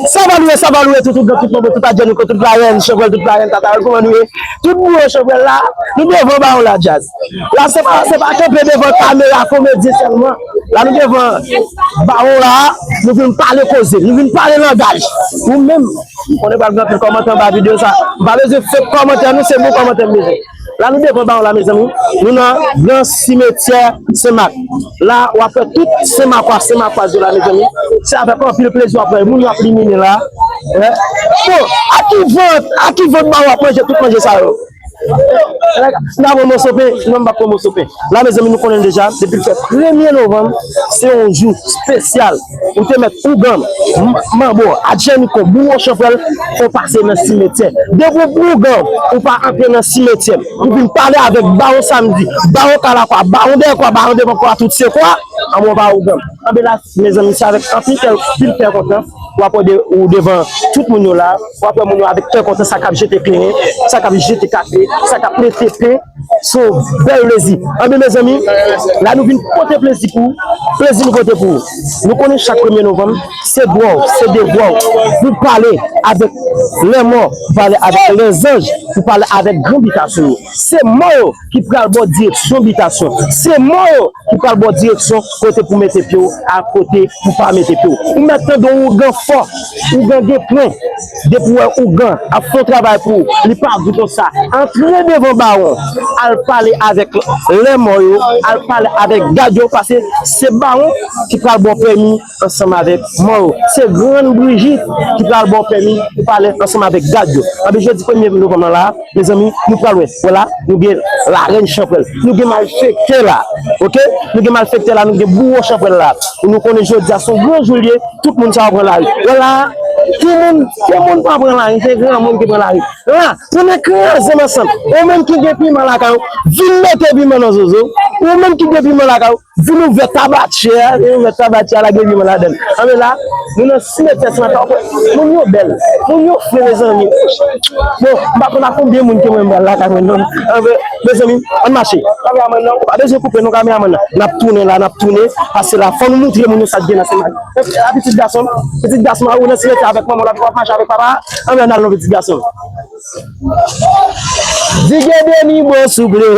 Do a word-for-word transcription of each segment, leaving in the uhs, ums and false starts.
Sa va louwe, sa va louwe, tout ougan, tout manbo, tout adjèniko, tout larèn chanpwèl, tout larèn tatawèl, kòman nou ye? Tout bouwo chanpwèl la, nou devan bawon la djaz. La se pa, se pa kanpe devan kamera komedyen sèlman. La nou devan bawon la, nou vin pale koze, nou vin pale langaj. Ou menm, konnen pral gen anpil kòmantè anba videyo sa. M pa bezwen fake kòmantè, nou se bon kòmantè m bezwen. La nou devan bawon la, mezanmi. Nou nan gran simetyè Senmak. La, w ap wè tout Senmakwa, Senmakwaz yo la, mezanmi. Se avèk anpil plezi w ap wè moun yo ap liminen la. Bon, a ki vant, a ki vant bawon ap manje tout manje sa yo? N ap pran moso pen, non, m p ap pran moso pen. La, mezanmi, nou konnen l deja, depi l fè premye novanm, se yon jou espesyal. Ou te mèt ougan, m- manbo, adjèniko, bouwo chanpwèl, fò w pase nan simetyè. Depi w ougan, ou pa antre nan simetyè. Ou vin pale avèk bawon samdi, bawon kalakwa, bawon dèyè kwa, bawon devan kwa, tout se kwa, anben w pa ougan. Anben la, mezanmi, se avèk anpil kè, anpil kè kontan, w ap wè de- ou devan tout moun yo la, w ap wè moun yo avèk kè kontan, sa k ap jete kleren, sa k ap jete kafe, sa k ap mete pen, se yon bèl plezi. Anben, mezanmi, la nou vin pote plezi pou ou, plezi nou pote pou ou. Nou konnen chak premye novanm, se dwa w, se devwa w pou pale avèk lèmò, pou pale avèk lèzanj, pou pale avèk gran bitasyon yo. Se mò yo ki pral ba w direksyon bitasyon. Se mò yo ki pral ba w direksyon kote pou mete pye w ak kote pou pa mete pye w. Ou mèt tande yon ougan fò, ougan gen pwen. Depi w wè ougan ap fè yon travay pou ou, li pa gou konsa. Antre devan bawon, al pale avèk lèmò yo, al pale avèk gad yo, paske se bawon ki pral ba w pèmi ansanm avèk mò yo. Se Grann Brijit ki pral ba w pèmi pou pale ansanm avèk gad yo. Anben, jodi premye novanm nan la, mezanmi, nou pral wè. Wè la, nou gen larèn chanpwèl. Nou gen malfektè la. Oke? Nou gen malfektè la, nou gen bouwo chanpwèl la. Nou konnen jodi a se yon gran jou l ye, tout moun sa yo pran lari. Wè la, timoun, timoun pa pran lari, se granmoun ki pran lari. La, nou nan kraze m ansanm. Ou menm ki gen piman lakay ou, vin mete piman nan zozo. Ou menm ki gen piman lakay ou, vin ouvè tabatyè a, vin ouvè tabatyè a, lage piman ladan l. Anben la, nou nan simetyè Senmak la, w ap wè moun yo bèl, moun yo fre, mezanmi. Bon, m pa konn a konbyen moun ke mwen m pral lakay mwen, non. Anben, mezanmi, ann mache. Kameramann nan, ou pa bezwen koupe non, kameramann nan. N ap tounen la, n ap tounen, paske la, fò nou moutre moun yo sa k gen nan Senmak. A pitit gason m, pitit gason m, ou nan simetyè avèk manman w, w ap mache avèk papa, anben, ann al non, pitit gason m. Di gen deni bon souple.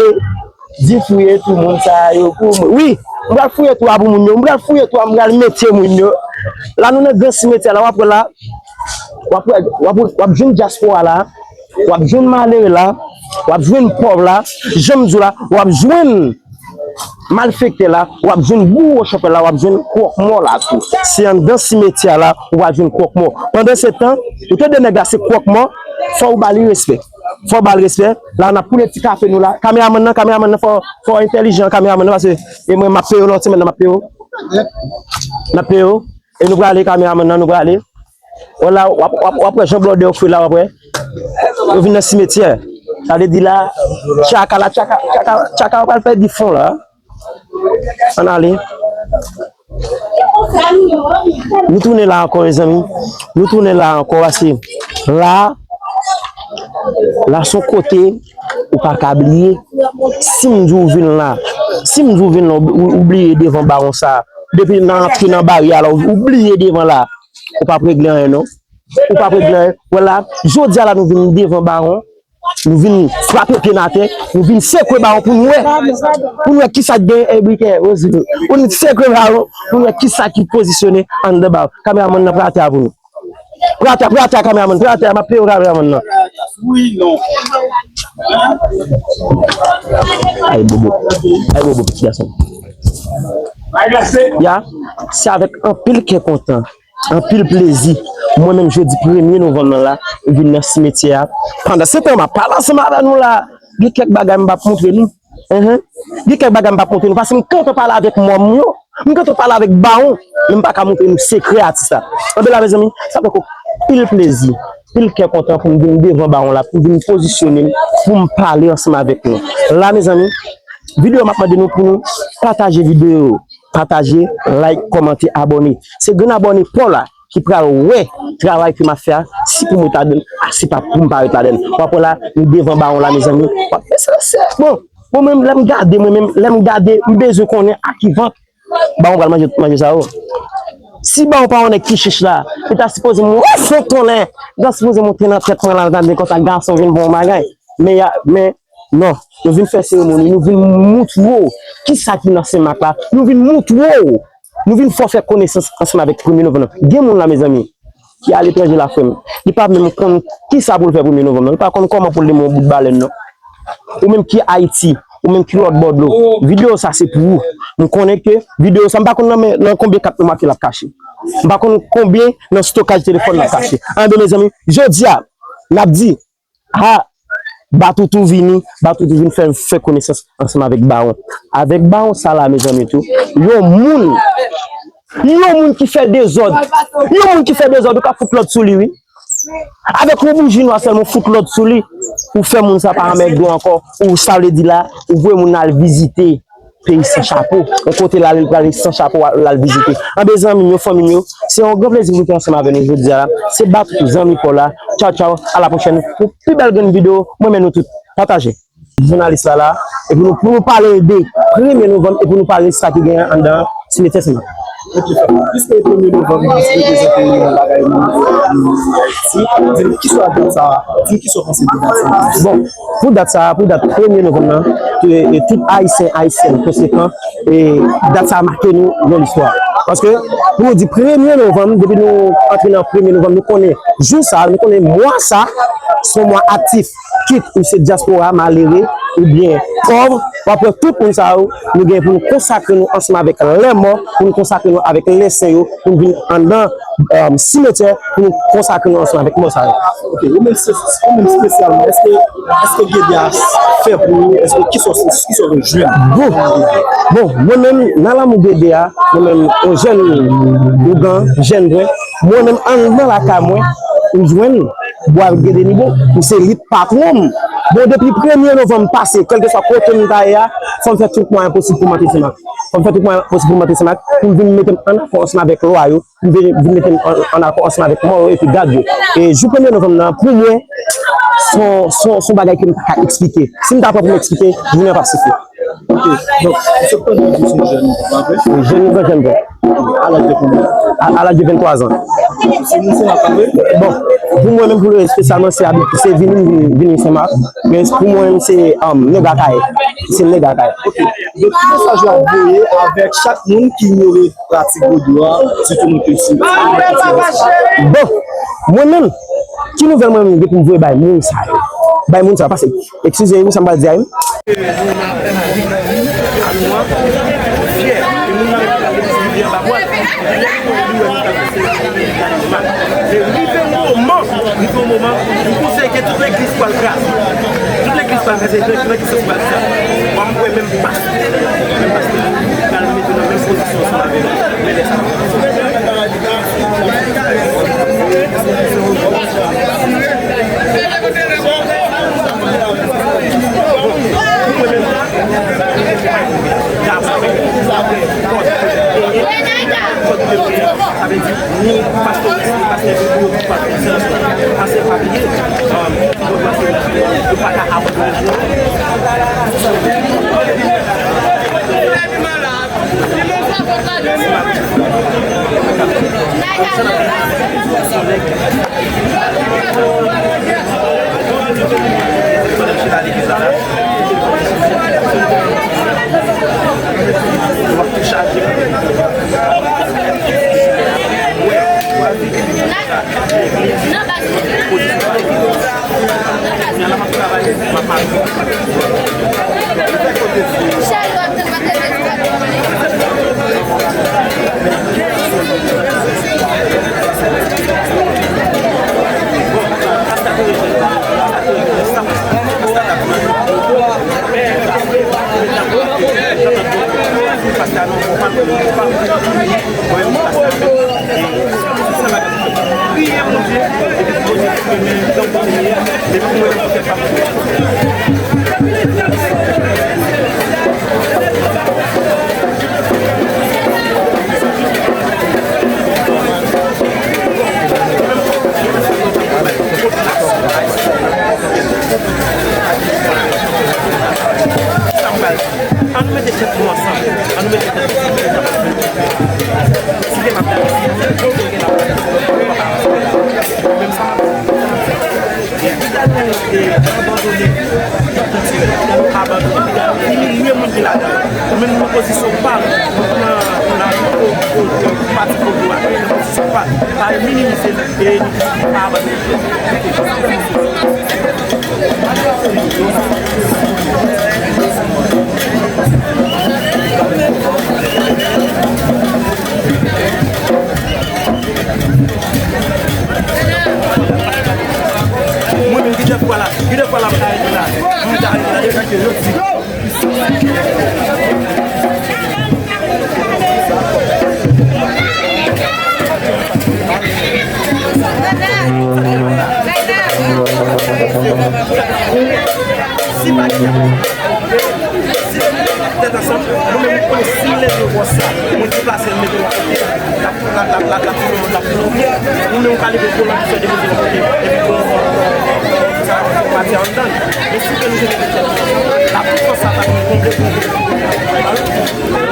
Di fouye tout moun sa yo pou mwen. Wi, m pral fouye tou a pou moun yo. M pral fouye tou a, m pral mete moun yo. La, nou nan gran simetyè la, w ap wè la. W ap wè, w ap, w ap jwenn dyaspora la. W ap jwenn malere la. W ap jwenn pòv la. Jan m di w la, w ap jwenn malfektè la. W ap jwenn bouwo chanpwèl la. W ap jwenn kwòk mò la tou. Se anndan simetyè la, w ap jwenn kwòk mò. Pandan se tan, ou tande nèg la se kwòk mò, fò w ba li respè. Fò w ba l respè. La, n ap koule ti kafe nou la. Kameramann nan, kameramann nan, fò, fò w entèlijan, kameramann nan, paske e mwen, m ap peye w, lòt semèn nan, m ap peye w. N ap peye w. E nou prale, kameramann nan, nou prale. Wè la, w ap, w ap, w ap wè jan blòdè yo fre la, w ap wè. Yo vin nan simetyè. Sa vle di la, tchaka la, tchaka, tchaka, tchaka, yo pral fè di fon la. Ann ale. Nou tounen la ankò, mezanmi. Nou tounen la ankò, paske la, la se yon kote ou pa ka bliye. Si m di w vin la, si m di w vin la, ou, ou bliye devan bawon sa. Depi nan antre nan baryè a la, ou, ou bliye devan la. Ou p ap regle anyen, non. Ou p ap regle anyen. Wè la, jodi a la, nou vin devan bawon. Nou vin frape pye n atè, nou vin sekwe bawon pou n wè. Pou n wè kisa k gen, e, brikè, ozo. Pou n sekwe bawon, pou n wè kisa ki pozisyone anndan bawon. Kameramann nan, prate a pou nou. Prate a, prate a, kameramann, prate a, m ap peye w, kameramann nan. Ay, bobo. Ay, bobo, pitit gason. Ya, se avèk anpil kè kontan, anpil plezi. Mwen menm, jodi premye novanm nan la, m vin nan simetyè a. Pandan se tan, m ap pale ansanm avè nou la. Gen kèk bagay m p ap montre nou. Enhen. Gen kèk bagay m p ap montre nou. Paske m kontan pale avèk mò m yo. M kontan pale avèk bawon. Men m pa ka montre nou sekrè atis la. Anben la, mezanmi, sa fè anpil plezi, anpil kè kontan pou m vin devan bawon la, pou m vin pozisyone m, pou m pale ansanm avèk nou. La, mezanmi, videyo m ap mande nou pou nou pataje videyo. Pataje, like, kòmante, abòne. Se grenn abòne pa w la ki pral wè travay ke m ap fè a, si pou m ret ladan l, a si pa pou m pa ret ladan l. W ap wè la, nou devan bawon la, mezanmi. W ap, bon, bon, mwen menm, lè m gade, mwen menm, lè m gade, m bezwen konnen a ki vant bawon pral manje tout manje sa yo. Si Bawon pa yon nèg ki chich la, li ta sipoze monte tonnè, li ta sipoze monte nan tèt mwen la, tande konsa gason vin bon bagay. Men, ya, men, non, nou vin fè seremoni, nou vin moutre w kisa ki nan Senmak la, nou vin moutre w, nou vin fè w fè konesans ansanm avèk premye novanm nan. Gen moun la, mezanmi, ki aletranje la, frè m, li pa menm konn kisa pou l fè premye novanm nan, li pa konn kòman pou l limen yon bout balèn, non. Ou menm ki Ayiti, ou menm ki lòt bò dlo, videyo sa se pou ou. M konnen ke videyo sa, m pa konn nan, men, nan konbyen kat nou make l ap kache. M pa konn konbyen nan stokaj telefòn l ap kache. Anben, mezanmi, jodi a, n ap di, ha, Batoutou vini, Batoutou vin fè, fè konesans ansanm avèk Bawon. Avèk Bawon sa la, mezanmi, tou, yon moun, yon moun ki fè dezòd, yon moun ki fè dezòd, ou ka fout lòd sou li, wi. Avèk yon bouji nwa sèlman, ou fout lòd sou li, ou fè moun sa pa renmen dlo ankò, ou, sa vle di la, ou voye moun nan al vizite peyi san chapo, yon kote l al, l al san chapo, l al vizite. Anben, zanmi m yo, fanmi m yo, se yon gran plezi pou m te ansanm avèk nou jodi a la. Se Batoutou, zanmi pa w la. Tchaw, tchaw, a la pwochèn. Pou pi bèl grenn videyo, mwen renmen nou tout. Pataje. Jounalis la la, epi nou, pou nou pale de premye novanm, epi nou pale sa ki genyen anndan simetyè Senmak. Ok, piske premye novanm, li reprezante yon bagay moun Ayiti, di m kisa dat sa, di m kisa w panse de dat sa. Bon, pou dat sa, pou dat premye novanm nan, e, e tout Ayisyen, Ayisyèn konsekan, e dat sa make nou nan listwa. Paske, pou nou di premye novanm, depi nou antre nan premye novanm, nou konnen jou sa, nou konnen mwa sa, se yon mwa aktif. Kit ou se dyaspora malere oubyen pòv, w ap wè tout moun sa yo, nou gen pou nou konsakre nou ansanm avèk lèmò, pou nou konsakre nou avèk lèsen yo, pou nou vin anndan, um, simetyè, pou nou konsakre nou ansanm avèk mò sa yo. Ok, ou menm se, ou menm espesyalman, èske, èske Gede a fè pou ou, èske kisa w, kisa w jwenn? Bon, bon, mwen menm, nan lanmou Gede a, mwen menm, yon jèn ougan, jèn mwen, mwen menm anndan lakay mwen, ou jwenn Bwa Gede Nibo, ou se lit patwon m. Bon, depi premye novanm pase, kèlkeswa kote m ta ye a, fò m fè tout mwayen posib pou m antre Senmak. Fò m fè tout mwayen posib pou m antre Senmak, pou m vin mete m an akò ansanm avèk lwa yo, pou m vin, vin mete m an, an akò ansanm avèk mò yo epi gad yo. E jou premye novanm nan, pou mwen, se yon, se yon, se yon bagay ke m pa ka eksplike. Si m ta pran pou m eksplike, jounen an p ap sifle. Ok, donk, se pandan di se jèn, pa vre? Jèn, jèn, jèn. A laj de konbyen? A, a laj de venntwa zan. Se moun Senmak, pa vre? Bon, pou mwen menm, pou espesyalman, se abit-, se vini, vini, vini Senmak. Men pou mwen menm, se, um, nèg Akayè. Se nèg Akayè. Ok, donk, ki mesaj w ap voye avèk chak moun ki inyore pratik vodou a, sitou moun ki si. Bon, mwen menm, ki nouvèl mwen menm gen pou m voye bay moun sa yo? Bay moun sa yo, pase. Eskize wi, sa m pral di a wi. Men rive yon moman, rive yon moman, m konseye ke tout legliz pral kraze. Tout legliz pral kraze, tout legliz pral kraze. Bon, m kwè menm pastè, menm pastè, pral mete nan menm pozisyon ansanm avè nou. Men lè sa. An nou mete tèt nou ansanm. An nou mete tèt nou ansanm. Si te m ap dal isi, E abandone kilti, abandone, imilye moun ki ladan. Nou menm, nou pozisyon pa nou, nou pran lari pou, pou, pou pati poto a, nou pozisyon pa nou. Pa minimize nou, e nou pa abandone. Mwen menm, ki dèfwa la, ki dèfwa la, m ka rete la. Mwen ka rete la, depi ke yo di. Si pa gen tèt ansanm, mwen menm, mwen konnen si m leve bò sa, mwen deplase l, mete l yon kote, l ap, l ap, l ap, l ap tounen, l ap tounen. Ou menm, ou ka leve gwo lòt, fè depoze yon kote, epi bon, sa pati anndan. Men si ke nou te mete tèt, la pwisans sa ta vin konble pou nou.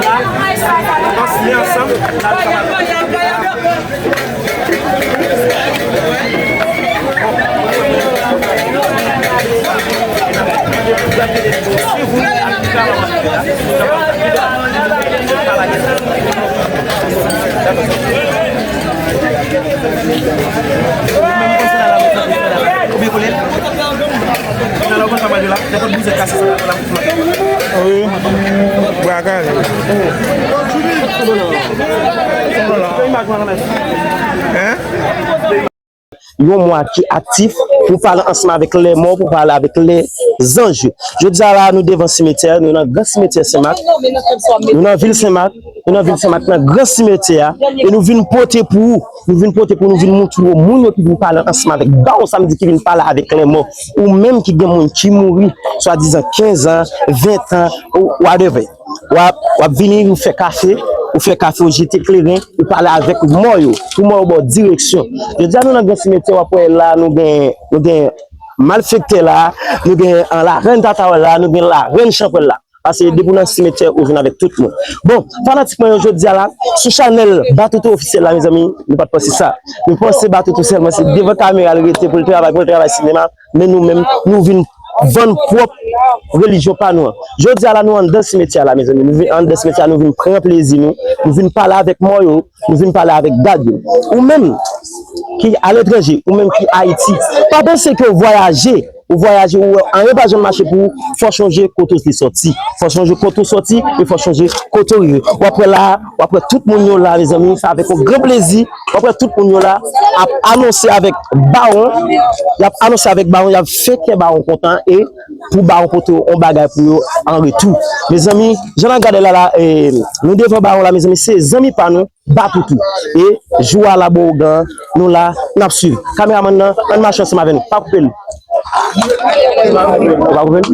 La, ansanm, ansanm, la, nou kapab. Wi. Bra kale. Hein? Yon mwa ki aktif pou pale ansanm avèk lè mò, pou pale avèk lè zanj yo. Jodi a la, nou devan simetyè, nou nan gran simetyè Senmak, nou nan vil Senmak, nou nan vil Senmak, nan gran simetyè a, e nou vin pote pou ou, nou vin pote pou nou vin montre ou moun yo ki vin pale ansanm avèk bawon samdi, ki vin pale avèk lè mò, ou menm ki gen moun ki mouri, swadizan kenz an, ven an, ou whatever. W ap, w ap vini, ou fè kafe, ou fè kafe, ou jete kleren, ou pale avèk mò yo, pou mò yo ba w direksyon. Jodi a, nou nan gran simetyè, w ap wè la, nou gen, nou gen malfektè la, nou gen, an, larèn tatawèl la, nou gen larèn chanpwèl la. Paske depi w nan simetyè, ou vin avèk tout moun. Bon, fanatik mwen yo, jodi a la, sou chanèl Batoutou Ofisyèl la, mezanmi, nou pa t panse sa. Nou panse Batoutou sèlman se devan kamera li rete pou l travay, pou l travay sinema. Men nou menm, nou vin vann pwòp relijyon pa nou an. Jodi a la, nou anndan simetyè a la, mezanmi. Nou vin anndan simetyè a, nou vin pran plezi nou. Nou vin pale avèk mò yo, nou vin pale avèk gad yo. Ou menm ki aletranje, ou menm ki Ayiti, pa panse ke w vwayaje, ou vwayaje, ou wè anyen pa janm mache pou ou, fò w chonje kote w te sòti. Fò w chonje kote w sòti, e fò w chonje kote w rive. W ap wè la, w ap wè tout moun yo la, mezanmi, se avèk yon gran plezi. W ap wè tout moun yo la ap anonse avèk bawon. Y ap anonse avèk bawon, y ap fè kè bawon kontan e pou bawon pote yon bagay pou yo an retou. Mezanmi, jan n ap gade la la, e, nou devan bawon la, mezanmi, se zanmi pa nou, Batoutou. E jou a la, bon, ougan, nou la, n ap swiv. Kameramann nan, ann mache ansanm avè nou. Pa koupe l. Ou pa koupe l?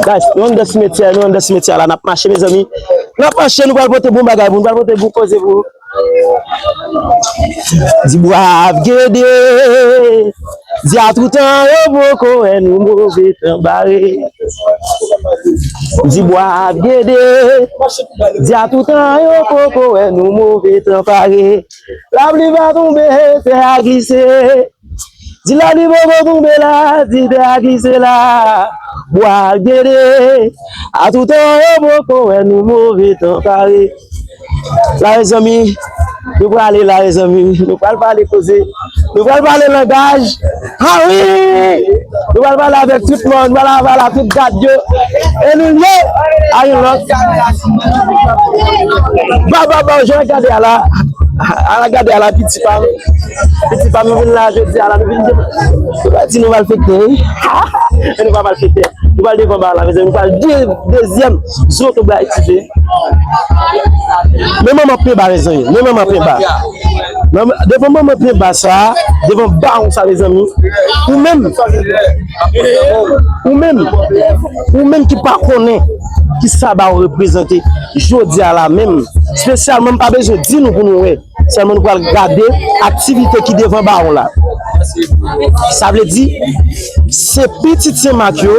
Guys, nou anndan simetyè, nou anndan simetyè la, n ap mache, mezanmi. N ap mache, nou pral pote bon bagay pou nou, pral pote bon koze pou nou. Dibwa ap gede, di a toutan yo poko wè nou move tan bare. Dibwa ap gede, di a toutan yo poko wè nou move tan pare. Lapli va tonbe, tè a glise. Di lapli poko tonbe la, di tè a glise la. Bwa gede, a toutan yo poko wè nou move tan pare. La, mezanmi, nou prale la, mezanmi. Nou pral pale koze. Nou pral pale langaj. Ah wi! Nou pral pale avèk tout moun, nou pral pale ak tout gad yo. E nou lye a yon lòt. Ba, ba, ba, jan gade a la. Ala gade a la, piti pa m. Piti pa m, nou vin la jodi a la, nou vin di. Nou pa di nou malfektè, wi. E nou pa malfektè. Nou pral devan ba la, mezanmi. Nou pral de, dezyèm zo ke bwa itilize. Men manman penba, mezanmi. Men manman penba. Manman, devan manman penba sa, devan bawon sa, mezanmi. Ou menm, ou menm, ou menm ki pa konnen ki sa bawon reprezante, jodi a la menm, espesyalman, m pa bezwen di nou pou nou wè. Sèlman nou pral gade aktivite ki devan bawon la. Sa vle di, se pitit Senmak yo,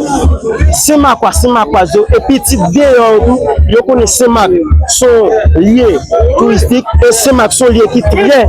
Senmakwa, Senmakwaz yo, e pitit deyò yo tou, yo konnen Senmak se yon lye touristik, e Senmak se yon lye ki trè